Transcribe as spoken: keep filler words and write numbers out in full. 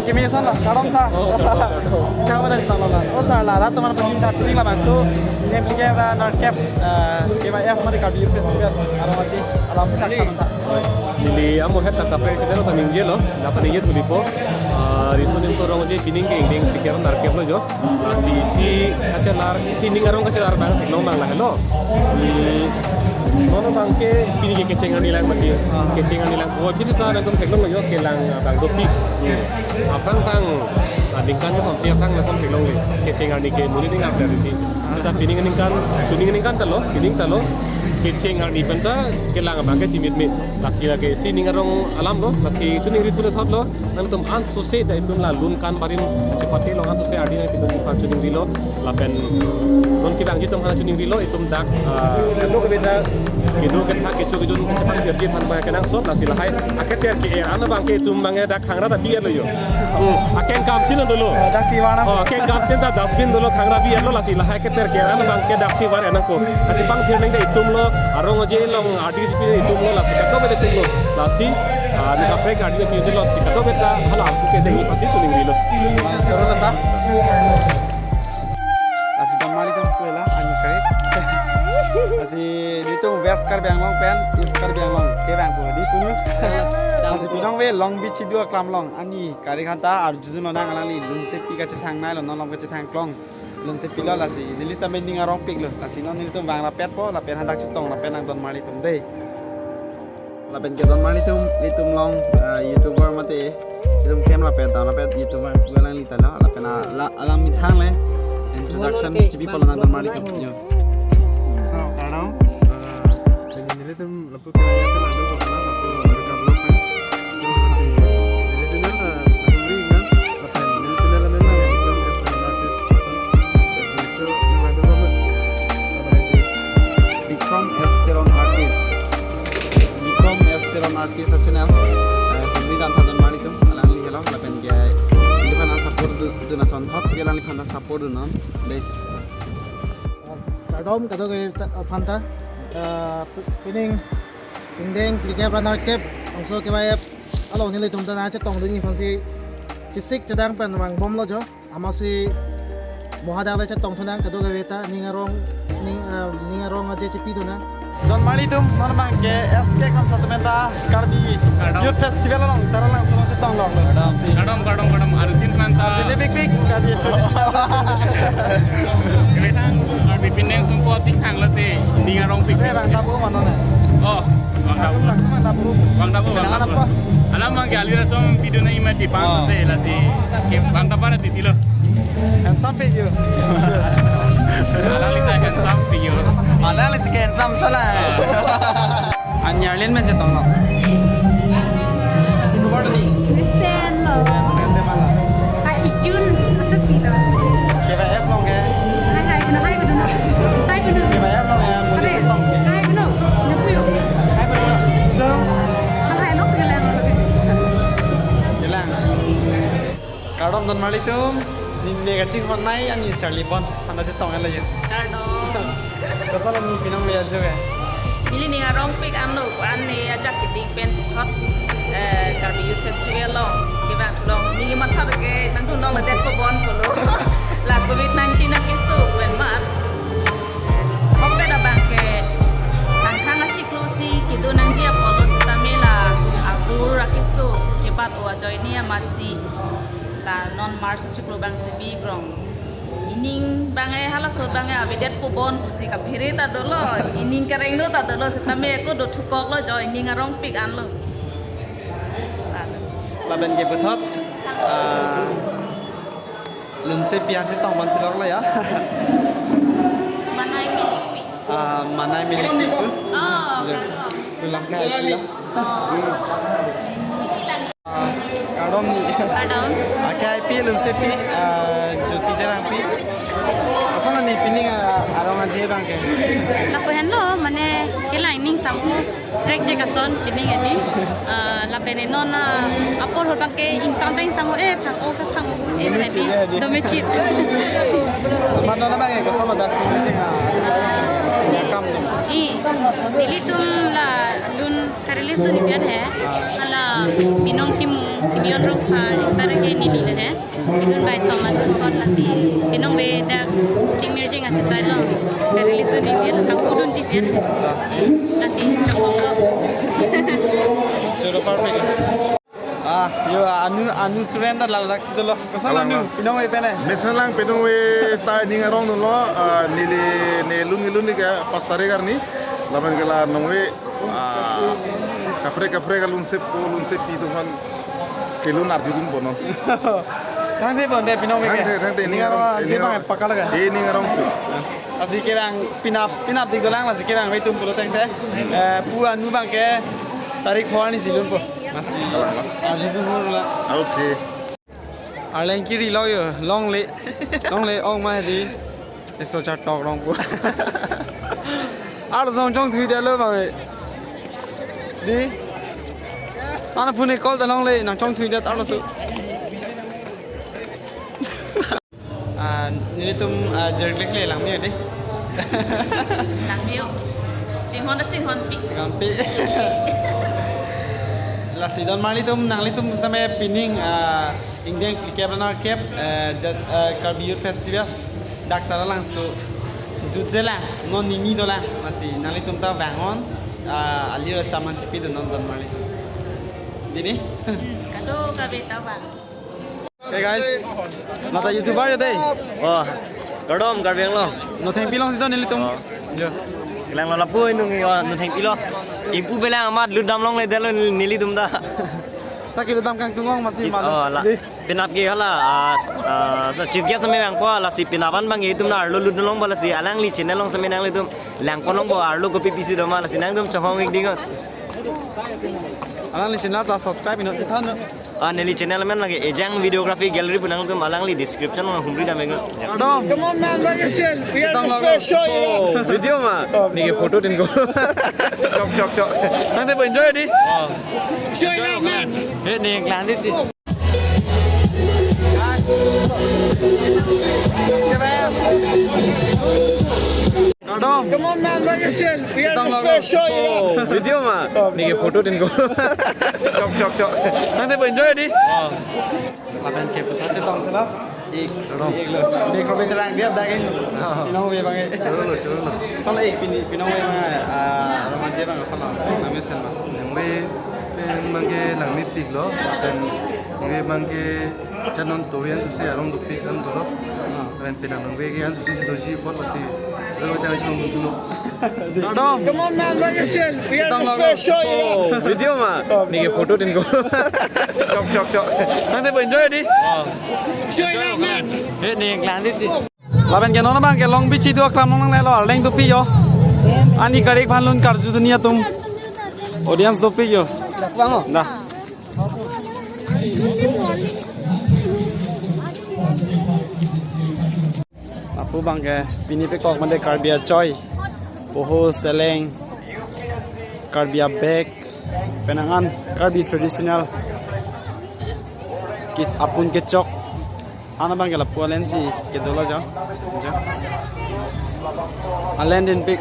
Kimi son lo, kardom sir. Oh, kardom, kardom. Sir, mana di tolong lah. Oh, sir, la, rat teman pecinta pining labangso, ne punya ra narkep, eh, K Y F mari Karbi Youth Festival, arong aje, alam kita Kali. Kardom sir. Neli amo het ta kaprek channel ta ningje lo, dapat ningje tulipo. Ah, riso nim to arong aje pining ke ingdeng pikir narkep lo jo. Ah, si, si, acha lar, si ning arong kachelar abang theklong abang lahelo. Hmm. Non abang ke pining ke kecheng arni lang mati. Kecheng arni lang. Oh, chisi sa nangtum theklong lo jo kelang abang dopik. Hmm. Aphrang tang, ah, ningkan ke sompi aphrang langsung theklong le. Kecheng arni ke muni ning update iti. Kita pining ningkan, chuning ningkan ta lo, pining ta lo. Kecheng arni penta kelang abang ke chimit mit. Lasi lake si ning arong alam lo, lasi chuning ri thule thot lo. Nangtum ansose ta itum la lun kan barim chepate long ansose ardi nangtum itum chuning rilo. Lapen non kevangji atum aphan chuning rilo, itum dak, ah, kedo kebeda, kedo ketha kecho kejun kechepang kerji aphan abang kenangsot, lasi lahai aketer ke-er an abang ke itum abang ke dak khangra ta bi-et lo jo. Hmm, akeng kamtin dolo. Dak si varnang. Oh, akeng kamtin ta dustbin dolo, khangra bi-et lo, lasi lahai aketer ke-er an abang ke dak si var-et nangkok. Achepangthir nangji atum lo, arong aje along artist pi atum lo, lasi kadokave atum lo. Lasi, ah, ne kaprek artist pi atum lo, lasi kadokave ta hala apu ke dengji pasi chuning rilo. Choro na sa. Lasi damari atum pu la, ani kare. Lasi nelitum West Karbi Anglong pen East Karbi Anglong kevang pu di tunu. Lasi pinong ve Long Beach chidu aklam along ani kari khanta arjudun lonang, alangli lunsepi kachethang nai lo, non along kachethang klong. Lunsepi lo, lasi neli sitame ning arongpik lo. Lasi non nelitum vang rapetpo, lapen hadak chetong lapen nangdon mar ilitum dei. Lapen kedon mar ilitum, ilitum along, ah, YouTuber mate, ilitum camera pen tang, lapen YouTuber pu alangli ta lo, lapen, ah, la, alang methang le introduction chipi polo nangdon mar ilitum. Yo. So, kardom, ah, nelitum lapu ke ya ke lalu ko pala lapu ke vlog pen. So, si, neli channel ta lalu ringan, lapen neli channel amen la Bikram S Teron Artist. So, si, so, nang lalu ko pala. Lapen si Bikram S Teron Artist. Bikram S Teron Artist a channel. Eh, kami dan tadon mar ilitum, alangli ke lo, lapen ke, ilitum aphan support dun, dun ason thot, si alangliphan support dun non. Dei. Kardom kadokave ta, aphan ta, eh, pi-, pining, ingdeng phlikep ra nerkep, bangso K Y F along nelitum ta nangchetong dunji aphansi chesik chedang pen vangbom lo jo. Amatsi mo hadak le chetong thunang kadokave ta, ning arong, ning, eh, ning arong aje chipi thunang. Don mar ilitum, non abang ke S K Kramsa atum pen ta Karbi Kardom. Youth Festival along, Taralangso along chetong long lo. Kardom. Si. Kardom, kardom, kardom. Arutin manta. Si, lebih quick, Karbi traditional. Kevang, Karbi pining sumpot chingthang lote, ning arongpik. Eh, bang tabu mana ne? Oh, bang tabu. Bang tabu, bang tabu. Bang tabu, bang tabu. Alam abang ke alir asom pidu na imat di pang. Oh. Se lasi. Ke bang tabu na titi lo. Handsome figure. Alangli ta handsome figure. Alangli si handsome chala. Anyar len men chetong lo. Iko bar ni? Sen lo. Sen, men de mala. Hai, ijun, masuk pilo. K Y F along ke? Hai, hai, benar, hai, benar. Hai, benar. K Y F along ya, mau chetong ke? Hai, benar. Nepuyo. Hai, benar. So? Kalau hai, lo segala yang lo ke. Jelang. Kardom don mar ilitum, neli ne kachinghon nai ani Charlie Bon, anta chetong lo yo. Kardom. Koson lo ne pining ave ajo ke? Neli ning arongpik anlo, ko-an ne ajak kedik pen thot, eh, Karbi Youth Festival along, kevang thulong, neli matha ke nangthunong lo det ko bon ko lo. La covid nineteen akeso pen mat. Hokpet abang ke, thangthang achiklo si kedo nangji apotlo sitame la, ahur akeso, kebat o ajoine amatsi, la non March achiklo abang si bikrong. Ining abang e halaso abang e avedetpo bon pusi kaphere ta dolo, ining kareng do ta dolo sitame ako dothukok lo jo ining arongpik anlo. Lalu. Lapen ke puthot, ah, lunsepi an chetong bon chilok lo ya. Manai milikpi. Ah, manai milikpi. Oh, jo. Kardom. Pulang ke hati lo. Oh. Kardom ni. Kardom. Ake ai pi lunsepi, ah, Jyoti Terangpi. Koson lo ne pining, ah, arong aje abang ke? Lapu henlo, mane kelang ining sampo, prek je kason pining ani. Ah, lapen non, ah, apor hor abang ke ingsam ta ingsam ho, eh, thang o, thang o, eh, mane hedi, hedi. Domechit. Mane non abang ke koson lo dak si meeting, ah, acha kam ni. Eh, nelitum la lun Karili suni pian he, hala binong timung, Simeon Rongphar, ipar ke neli le he. Ilun bai Thomas Rongphar lasi. Pinong ve dak sing mirjeng achu tai lo. Kari lisu ni vir, kaku dun ji vir. Lasi, chokong lo. Choro perfect. Ah, yo, anu, anu surrender la dak si dolo. Koson Alang anu, lo. Pinong ve pene. Mesen lang pinong ve ta ning arong dolo, ah, neli ne lun ngi lun ni ke pas tarik arni. Laban ke la nong ve, ah, kaprek kaprek alun sep ko lun sep pi tuhan kelun arjudun bonon. Thangte bonde pinong ve ke. Thangte, thangte, Ning ning arong, arong, ning je bang arong. Pakal ke. Eh, ning arong tu. Lasi kevang pinap, pinap dik dolang lasi kevang ve tum pulo tengte. Eh, pu anu bang ke tarik pho arni si lunpo. Lasi. Alang lo. Arjudun bonon la. Okay. Arleng kiri lo yo, longle. Longle ong ma di. Eso cha tok rong pu. Ar song chongthui det lo bang. Di. Ana phone call ta longle nang chongthui det arloso. Ah, nelitum, ah, jerklek le langme di. Langme yo. Chinghon ta chinghon pi. Chinghon pi. Lasi don marlitum nanglitum same pining, ah, ingdeng phlikep ranar kep, eh, jat, eh, Karbi Youth Festival dak Taralangso jutje lang, non nini dolang, lasi nanglitum ta vangnon, ah, alir acham an chipi donon don marlitum. Di ni? Kado kabe ta vang. Hey guys, nata YouTuber ya dei. Oh, kardom Karbi Anglong. Nothengpi along si do nelitum. Oh. Jo. Kelang lo lapu inung yo, Nothengpi lo. Ingpu belang amat lut dam longle det lo nelitum ta. Ta ke lut dam kangtung ong masi It-, malu. Oh, la. Di. Penap ke hala, ah, ah, so chief guest name yang ko lasi penap an bang itum na arlo lut longpo lasi alangli channel along same nanglitum langpon longpo arlo kopi pisi do ma lasi nangtum chonghong ik dingot. Alangli channel ta subscribe inut di than no. Ah, neli channel amen lake Ejang Videography Gallery pu nangtum alangli description along humri dam iknon. Kardom. Come on, man, what is this? We are Sitang the logo. First show, you know. Oh, video ma. Oh. Neke photo tin ko. Chok, chok, chok. Tangte bo enjoy di. Oh. Show you, man. He, ne klang di. Kardom. Come on, man, what is this? We are Sitang the logo. First show, you know. Oh, video ma. Oh. Neke photo tin ko. Chok, chok, chok. Tangte bo enjoy di. Oh. Lapen ke photo chetong thela. Ik, Kardom. Ik lo. Ne ko veteran dia daging. Ah. Pinong ve bang. Choro lo, choro lo. Sala ik pini, pinong ve bang. Ah, romanche bang sala. Name sen bang. Nang ve pen bang ke langmepik lo. Lapen nang ve bang ke chanon tovian susi arong dopik an dolo. Ah. Lapen penap nang ve ke an susi si doji pot lasi. Lo tang si dong dolo. Kardom. Come on, man, what is this? We are Sitang the logo. First show, you know. Oh, video ma. Oh. Neke photo tin ko. Chok, chok, chok. Tangte bo enjoy di. Oh. Show you, man. He, ne klang di. Lapen ke non bang ke long bichi do klam nang le lo arleng dopi yo. Ani karik phan lun karju dunia tum. Audience dopi yo. Bang, oh. Da. Lapu bang ke pini pekok mande Karbi achoi, boho seleng, Karbi abag, penang an Karbi traditional kit apun kechok. Ana bang ke lapu alen si kedo lo jo. Jo. Alen dinpik.